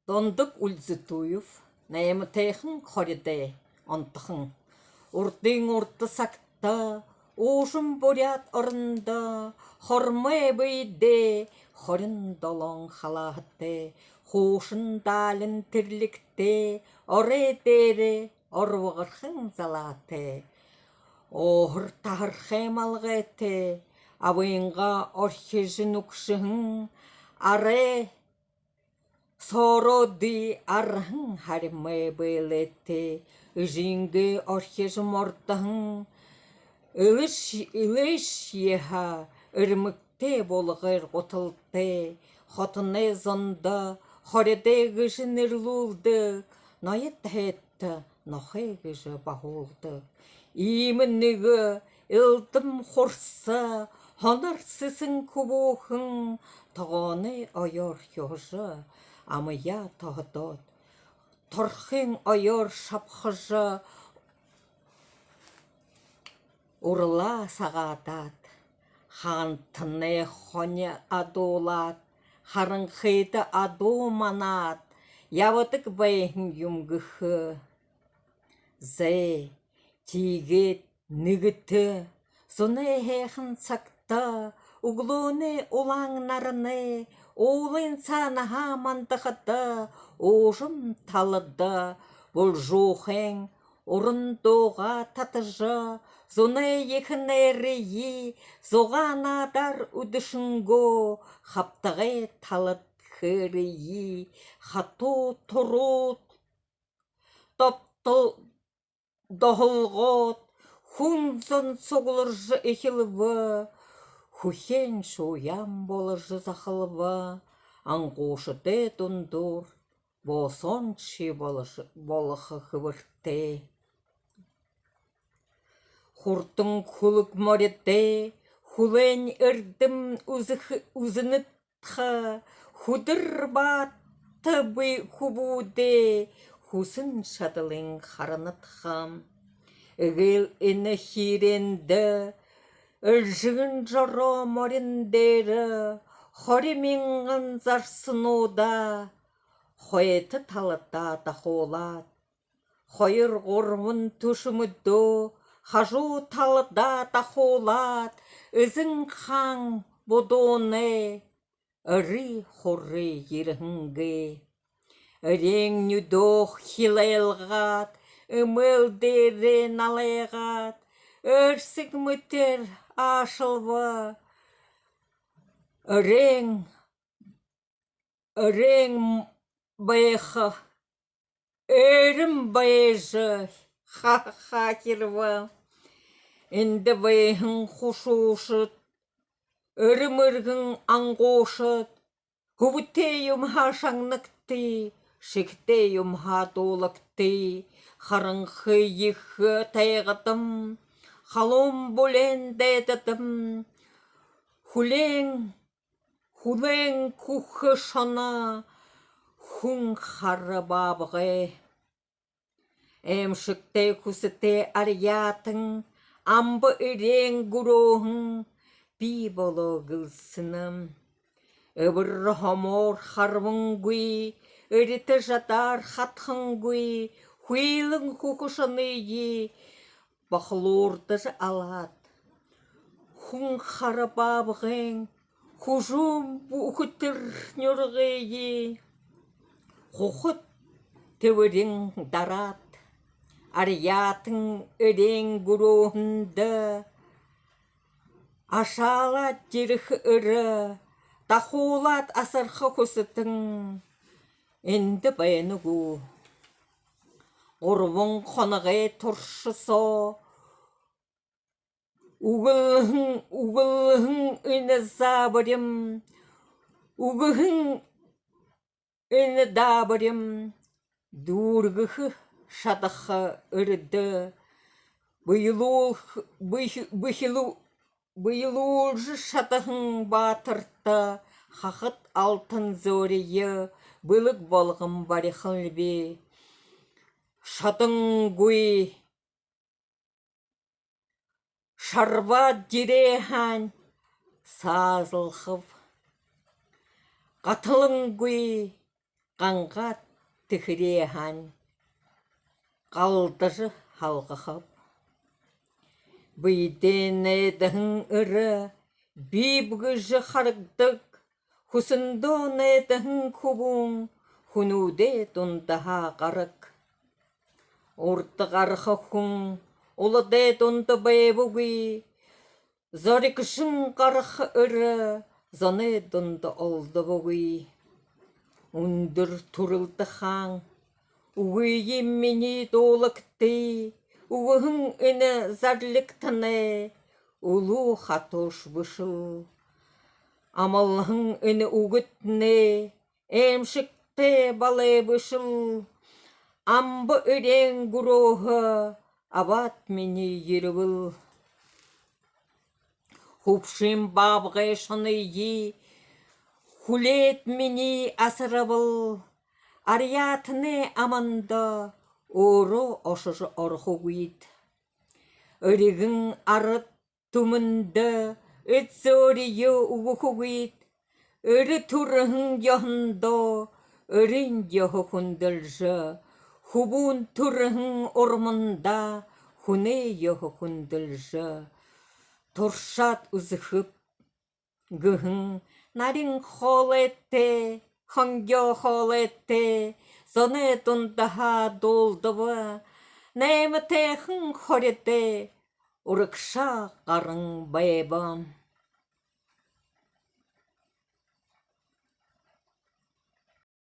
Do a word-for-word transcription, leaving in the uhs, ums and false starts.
Дондог Ульзытуев, «Найматайхан хоридой онтохон». Урдын урда сагта уужам буряад орондо хормой бэедээ хорин долоон халааһатай, хуушан даалин тэрлигтэй, орой дээрээ орбогорхон залаатай, ууһар таһархай малгайтай, абынгаа орхижо нүгшэһэн арай соороодые арһан һарьмай бэлэйтэй, эжынгээ орхижо мордоһон элэш-, элэш еһэ эрмэгтэй, булгайр гуталтай, хотоной зондо хоридой гэжэ нэрлүүлдэг, ноёд һайдта нохой гэжэ баһуулдаг. Иимэ нэгэ элдэм хурса, һонор сэсэн хүбүүхэн тогооной оёор хюһажа, амаяа тоһодоод, торхын оёор шабхажа, уралаа сагаадаад, хаантанай хони адуулаад, харанхыда адуу манаад ябадаг байһан юм гэхэ. Зай, тиигээд нэгэтэ зунай һайхан сагта, үглөөнэй улаан наранай уулын саанаһаа мандахада, уужам талада булжуухайн уран дуугаа татажа, зунай ехэ найрые зугаа наадаар үдэшэнгөө, хабтагай талад хээрые хатуу турууд добтол-, доһолгоод, хүн зон сугларжа эхилбэ, хүхеэн шууяан боложо захалба, ангуушадай дундуур боосон ши болож-, болохо хэбэртэй. Хурдан хүлэг моридой хүлээн эрдэм үзэх-, үзэнэдхэ, хүдэр баата бэе хүбүүдэй хүсэн шадалынь харанадхам. Эгээл энэ хиирээндэ элжэгэн жороо морин дээрэ хори мянган зарсануудаа хойто талада дахуулаад, хоёр гурбан түшэмэдөө хажуу талада дахуулаад, эзэн хаан будуунай эрье хуры ерэһэн гээ. Эреэн нюдөө хилайлгаад, эмээл дээрээ налайгаад, эрсэг мэтээр аашалба. Эреэн, эреэн байха, эрин байжа ха-, хахирба. Эндэ байһан хушуушад, эрэ мэргэн ангуушад, хүбэтэй юумэһээ шагнагты, шэхэтэй юумэһээ дуулагты. Харанхы ехэ тайгадам, халуун булиин дайдадам, хүлеэн, хүлеэн хүхэ шоно хүн хара баабгай. Аймшагтай хүсэтэй арьяатан амба эреэн гүрөөһэн бии болоо гэлсэнэм. Эбэр һомоор харбангүй, эритэ жадаар хатхангүй, хүйлэн хүхэ шоные бахалуурдажа алаад, хүн хара баабгайн хүжүүн бүхэтэр нюргые хухад тэбэрин дараад, арьяатан эреэн гүрөөһэндэ ашаалаад ерэхэ эрэ, дахуулаад асарха хүсэтэн эндэ байна гү? Гурбан хоногой турша соо үгэлһэн, үгэлһэн энэ заабарим, үгэһэн энэ даабарим дүүргэхэ шадаха эрэдэ бэелүүлх-, бэхи-, бэхилүү-, бэелүүлжэ шадаһан баатарта хахад алтан зөөрие бэлэг болгон барихалби. Шадангүй шарбаад ерээ һаань саазалхаб. Гаталангүй гангаад тэхэрээ һаань галдажа һалгахаб. Бэедээ найдаһан эрэ бии бэшэ гэжэ харагдаг, хүсэндөө найдаһан хүбүүн хүнүүдэй дундаһаа гараг. Урда гараха хүн уладай дунда байбагүй, зоригшон гараха эрэ зоной дунда олдобогүй. Үндэр түрэлтэ хаан, үгыем минии дуулагты, үгэһэн энэ зарлигтанай үлүү хатууш бэшэл. Амалһан энэ үгэтнай аймшагтай балай бэшэл. Амба эреэн гүрөөһэ абаад минии ерэбэл. Хүбшын баабгай шоные хүлеэд минии асарабал, арьяатанай аманда өөрөө ошожо орохогүйт. Эригэн арад түмэндэ эд зөөриеэ үгэхэгүйт. Эрэ түрэһэн ёһондоо эрын ёһо хүндэлжэ, хүбүүн түрэһэн урманда хүнэй ёһо хүндэлжэ туршаад үзэхэб гэһэн нарин хоолойтой, хонгёо хоолойтой зоной дундаһаа дуулдаба. Найматайхан хоридой урагшаа гаран байба.